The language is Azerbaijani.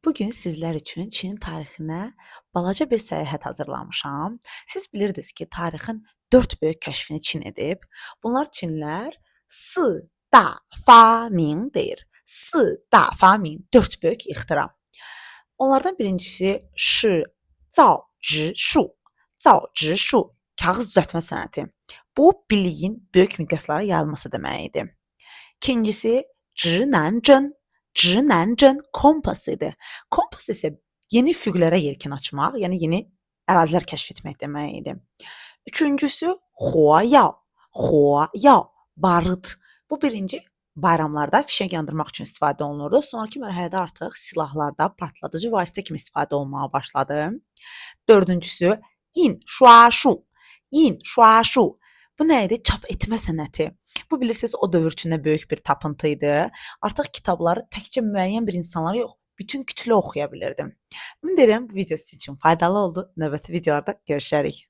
Bugün sizlər üçün Çinin tarixinə balaca bir səyahət hazırlamışam. Siz bilirdiniz ki, tarixin 4 böyük kəşfini Çin edib. Bunlar Çinlər 四大发明 deyir. 四大发明, 4 böyük ixtira. Onlardan birincisi 是造纸术. 造纸术, kağız düzəltmə sənəti. Bu biliyin böyük miqyaslara yayılması demək idi. İkincisi 指南针. 指南针 kompas idi. Kompas isə yeni üfüqlərə yelkən açmaq, yəni yeni ərazilər kəşf etmək demək idi. Üçüncüsü 火药, 火药, barıt. Bu birinci bayramlarda fişəng yandırmaq üçün istifadə olunurdu. Sonrakı mərhələdə artıq silahlarda partladıcı vasitə kimi istifadə olunmağa başladı. Dördüncüsü 印刷术, 印刷术. Bu nə idi? Çap etmə sənəti. Bu bilirsiniz o dövr üçün də böyük bir tapıntı idi. Artıq kitabları təkcə müəyyən bir insanlar yox, bütün kütlə oxuya bilirdi. Ümid edirəm bu video sizin üçün faydalı oldu. Növbəti videolarda görüşərik.